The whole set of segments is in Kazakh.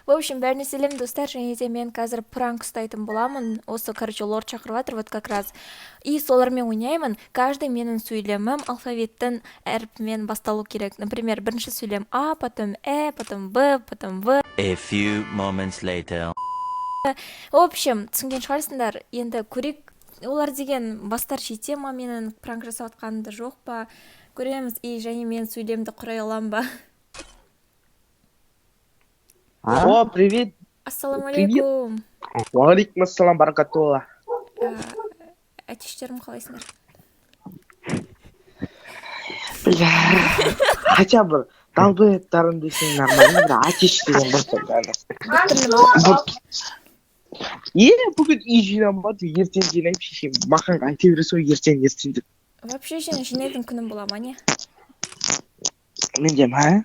В общем, бәріне сәлем, достар. Және де мен қазір пранк ұстайтын боламын. Осы, короче, лорд шақырып жатыр, вот как раз. И солармен ойнаймын. Каждый менің сөйлемім алфавиттің әрпімен басталу керек. Например, бірінші сөйлем А, потом Э, потом Б, потом В. A few moments later. В общем, түсінген шығарсыңдар. Енді көрейік, олар деген бастар жете ма менің пранк жасап жатқанымды, жоқ па, көреміз. И және мен сөйлемді құрай аламын ба? О, привет. Ассалаумағалейкум. Уағалейкум ассалам баракатулла. Әтештерім, қалайсыңдар? Бля. Хотя бы долбоебтарым десең, нормально, бір әтеш деген бір түрлі. Біртүрлі ма? Е, бүгін үй жинамады, ертең жинаймын, шешем. Маған айта бересің ғой, ертең, ертең деп. Вообще, сенің жинайтын күнің бола ма, не? Менде ма?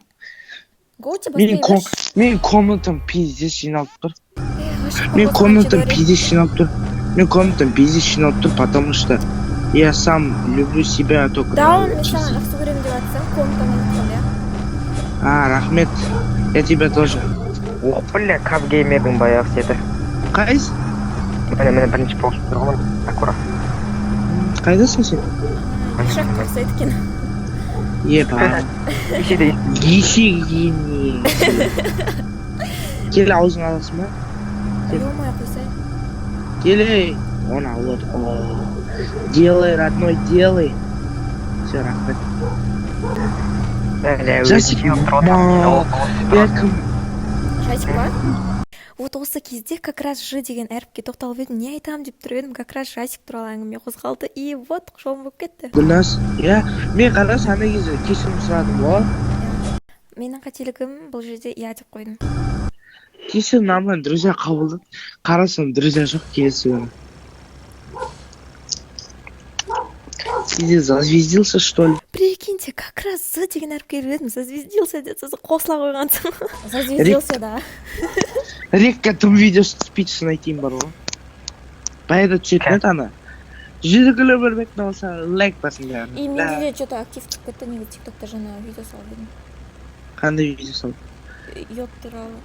Гоути. Менің бастай ком берші. Менің комнатам пиздец жиналып тұр. Ғашық Менің болсаң, комнатам говори. пиздец жиналып тұр. Менің комнатам пиздец жиналып тұр, потому что я сам люблю себя только. Даун, мен саған жақсы көремін деп жатсам, комнатаны айтқан, иә. А, рахмет. Я тебя тоже. Ох, бля, капгеймердің баяғы сеті. Қайсы? Міне, міне, бірінші пост тұр ғой, аккурат. Қайдасың сен? Шақ ұқсайды екен. Еба. Кеше де. Есегіне. Кел, аузыңа аласың ба? Ё-моё, қойсай. Кел, ей. Оны алып отыр. О, делай, родной, делай. Все, рахмет. Бля, Жасик, өзі жиналып тұрып ма. Я кім? Жасик па? Вот осы кезде как раз Ж деген әріпке тоқталып едім, не айтамын деп тұр едім, как раз Жасик туралы әңгіме қозғалды, и вот жолым болып кетті. Гүлназ, иә, мен қарашы, ана кезде кешірім сұрадым ғой. Менің қателігім бұл жерде, иә деп қойдым. Кешір, нормально, друзья қабылдады. Қарасам, друзья жоқ келесі күні. Пиздец, зазвездился, что ли? Прикиньте, как раз З деген әріпке келіп едім, зазвездился деп, сосын қосыла қойғансың, зазвездился да. Рекка тым видеосы спичсін айтайын бар ғой. Баяғыда түсетін еді ана. Жүзікілі бір бетін алса, лайк басыңдар. И менде де че то актив түсіп кетті негізі, Тиктокта жаңа видео салып едім. Қандай видео салдың? Йод туралы.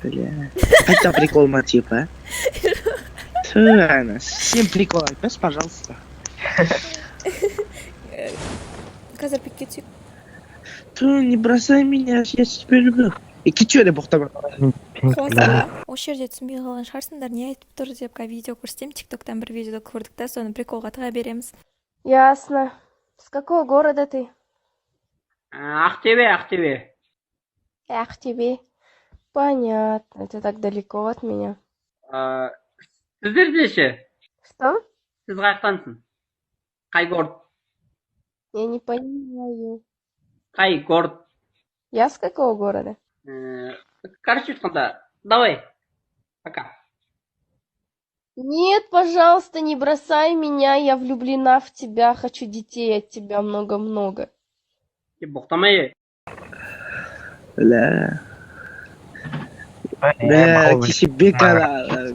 Бля. Қайта прикол ма, типа? Ту, ана. Сен прикол айтпашы, пожалуйста. Қазір пикке түсейік. Ту, не бросай меня, я тебя люблю. И кетші деп боқтап. Қуасың. Осы жерде түсінбей қалған шығарсыңдар, не айтып тұр деп. Қазір видео көрсетемін, Тиктоктан бір видеода көрдік та, соны приколға тыға береміз. Ясно. С какого города ты? Ақтөбе, Ақтөбе. Ах, тебе. Понятно. Это так далеко от меня. Сіздерде ше? Что? Сіз қаяқтансың? Қай город? Я не понимаю. Қай город? Я с какого города? Короче айтқанда, давай. Пока. Нет, пожалуйста, не бросай меня. Я влюблена в тебя. Хочу детей от тебя много-много. Е, боқтамай. Бля. Бля, кеше Бека,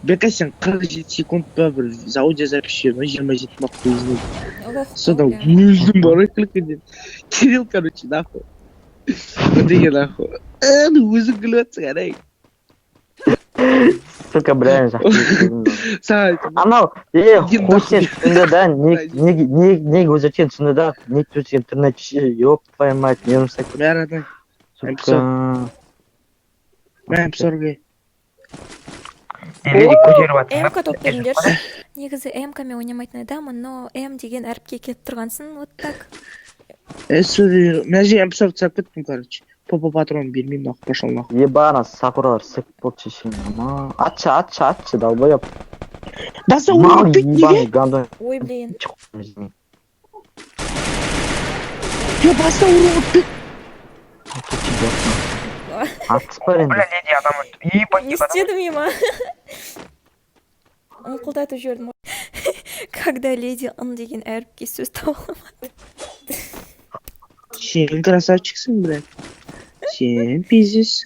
Бека, сен 47 секунд па бір аудиозапись жібердің ғой, 27 ма, хуй знает. Лох. Содан Бля. өлдім бар ғой күлкіден. Кирилл, короче, нахуй. Деген нахуй. Ана өзің күліп жатсың, ана. Сука, бля, жақсы. Саған айттым. Анау, е, Иди хуй, сен нахуй. түсінді да, не не не не өзгерткен, түсінді да, не өзгерткен түрін айтшы, ёб твою мать, не жұмсап. Мә, родной. Сука. Мә, М40. Леди көтеріп жатыр. М-ка топ беріңдерші. Негізі М-ка мен ойнамайтын адаммын, но М деген әріпке келіп тұрғансың, вот так. Сори, мына жерге М40 тастап кеттім, короче. Попа патрон бермеймін, нахуй, пошел нахуй. Ебана, сакуралар сік болды, шешең. Ама, атшы, атшы, атшы, долбоеб. Баса Мал ұрып кетті неге? ебаный гандон. Ой, блин. Е, баса ұрып кетті. Атыс бар енді. Бля, леди адам өлді. Ебать, Не істедім ема? Ыңқылдатып жібердім ғой. Когда леди ын деген әріпке сөз таба алмады. Сен красавчиксің, блядь. Сен пиздец.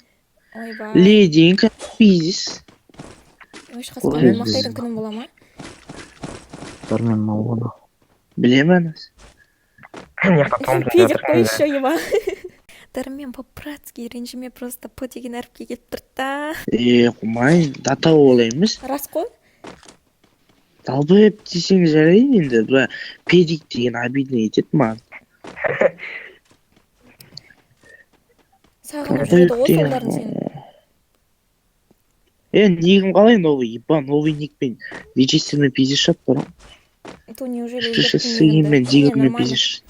Ойбай. Лединка пиздец. Ой, қасқа, мен мақтайтын күнім бола ма? Мен мал ғой. Білемін, ана. Мына жақта Томпсон Пи деп жатыр. қой еще, ема. Дарымен, по-братски ренжіме, просто П деген әріпке келіп тұрды да. Е, қумай, дата олай емес. Рас қой. Долбоеб десең жарайды енді, бірақ педик деген обидно етеді маған. Сағынып жүреді Долбоеб ғой деген. солдарын сені. Е, нигім қалай новый, еба, новый никпен вичестермен пиздец бар ғой. То неужели Шеше өзгерттің сигімен, нигіңді? Не, дигімен нормально. пиздец.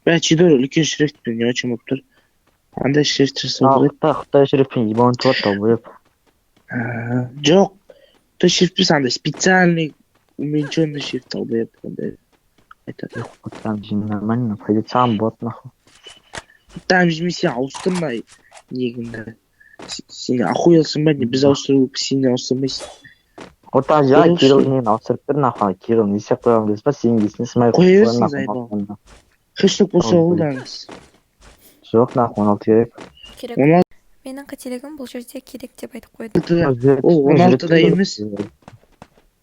Бә, Чидор үлкен шрифтпен не очень болып тұр. Андай шрифт жасау А, керек. Қытай, Қытай шрифтпен ебанутый болады, долбоеб. А, жоқ, то шрифт емес, андай специальный уменьшенный шрифт, долбоеб, андай айтады. Там же нормально, пойдет сам бот нахуй. Там же сен ауыстырма нигіңді. Сен охуелсың ба, не біз ауыстыру, сен не ауыстырмайсың. Ортан жа, Қойшы. Кирилл нені ауыстырып тұр нахуй. Кирилл не істеп қойған білесіз ба? Сенің есіне смайл Қоя қойып берсін, қойған, заебал. нахуй. Хэштег болса Ой, қолданыңыз. Жоқ, нахуй, 16 керек. Керек. 16-да Менің қателігім бұл жерде керек деп айтып қойдым. Ол 16-да емес.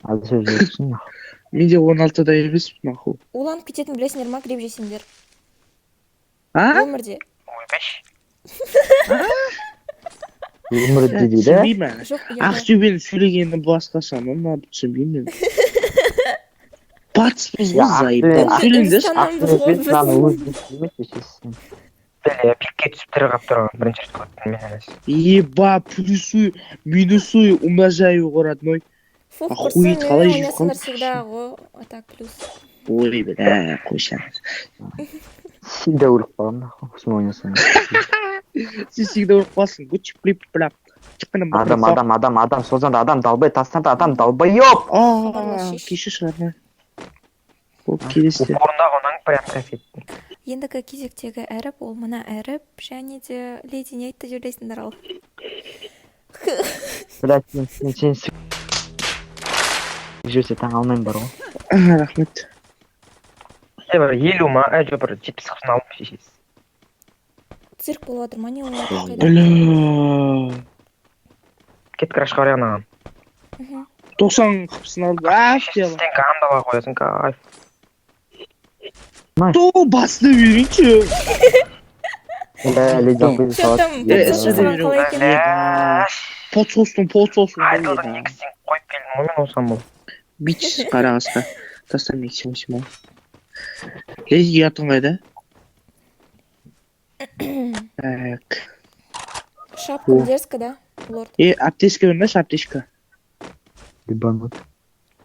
Азыр жүрсің, нахуй. Менде 16-да емес, нахуй. Уланып кететінін білесіңдер ма, грипп жесеңдер? А? Өмірде. Ойбай. Өмірде дейді. Түсінбеймін. Жоқ, ұялы. Ақтөбенің сөйлегенін басқаша, мына түсінбеймін мен. Батыспыз ғой, Я, заебал. Ақтөбе- Сөйлеңдерші. Үндістаннанбыз ғой Ақтөбе мынаны біз. өз естімейді, шешесін. Бля, пикке түсіп тірі қалып тұрған бірінші рет көрдім мен емес. Еба, плюсую, минусую, умножаю ғой, родной. Фух, Охуеть, құрсын, қалай менімен жеп ойнасыңдар қалдың? всегда ғой. А так, плюс. Ой, бля, қойшы. Всегда өліп қаламын, нахуй, осымен ойнасаң. Сен всегда өліп қаласың. Гуччи плип плап. Адам, адам, адам, адам, сол жағында адам, долбоеб, тастаңда адам, долбоеб! А, Хабарласшы. кешір, родной. Болып келесі. Упорында онаң прям кайф еттім. Ендігі кезектегі әріп ол мына әріп және де леди не айтты деп ойлайсыңдар ал? Блядь, сен жіберсе таң алмаймын бар ғой. Рахмет. Е, бір 50 ма, ә, жоқ, бір 70 қысын алып шешесіз. Цирк болып жатыр ма, не болып жатыр, қайда? Бля. Кет крашқа барайық анаған. Мгм. 90 қыпсын алды. А, тело. Стенка андала қоясың, кайф. То басты берейінші. Бля, леди охуеть Чё салат. там, Е, подсос сізде жасаған беру. қалай екен? Бля, Подсостың, подсостың. Айдолдың екі стенка қойып келдім ғой мен осыған бұл. Бич, қара қасқа. Тастам екі сен. Леди ұятың қайда? Так. Шапка О. дерзко, да, лорд? Е, аптечка бермеші, аптечка. Ебанут.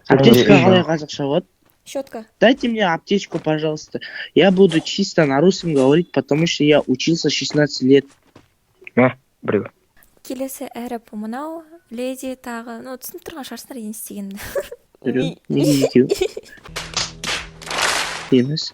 Аптечка Е, қалай қазақша болады? Щетка. Дайте мне аптечку, пожалуйста. Я буду чисто на русском говорить, потому что я учился 16 лет. Біреу. Келесі әріп мынау. Леди тағы, ну, түсініп тұрған шығарсыңдар не істегенімді. Біреу, неге екеу? Емес.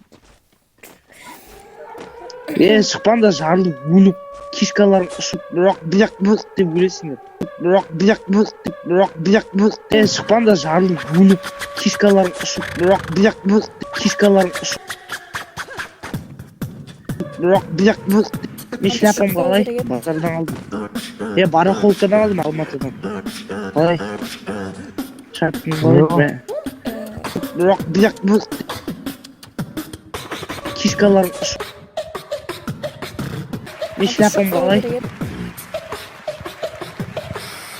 Е, шықпаңдар, жарылып өліп, кишкаларың ұшып, бірақ бірақ бұқ деп өлесіңдер. Бірақ бірақ бұқ деп, бірақ бірақ бұқ. Е, шықпаңдар, жарылып өліп, кишкаларың ұшып, бірақ бірақ бұқ деп, кишкаларың ұшып. Бірақ бірақ бұқ деп. Мен шляпам қалай? Базардан алдым. Е, барахолкадан алдым, Алматыдан. Қалай? Шляпам қалай? Жоқ. Мә. Бірақ бірақ бұқ деп. Кишкаларың ұшып. Мен шляпам қалай?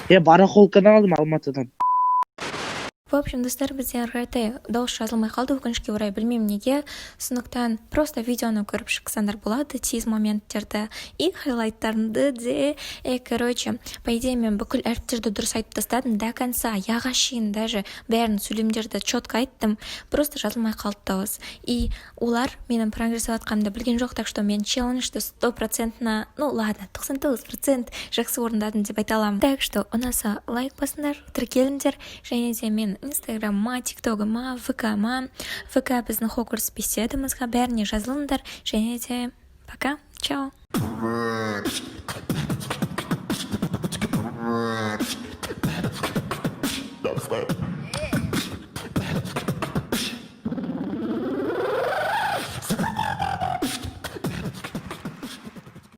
Е, барахолкадан алдым, Алматыдан. В общем, достар, бізде ары қаратай дауыс жазылмай қалды, өкінішке орай, білмеймін неге. Сондықтан просто видеоны көріп шықсаңдар болады, тез моменттерді и хайлайттарымды де. Короче, по идее, мен бүкіл әріптерді дұрыс айтып тастадым до конца, яға шейін, даже бәрін, сөйлемдерді четко айттым. Просто жазылмай қалды дауыс. И олар менің пранк жасап жатқанымды білген жоқ, так что мен челленджді стопроцентно, ну ладно, 99% жақсы орындадым деп айта аламын. Так что ұнаса, лайк басыңдар, тіркеліңдер және де мен инстаграмыма, тиктогыма, ВК-ма, ВК біздің Хогвартс беседамызға, бәріне жазылыңдар және де пока, чао.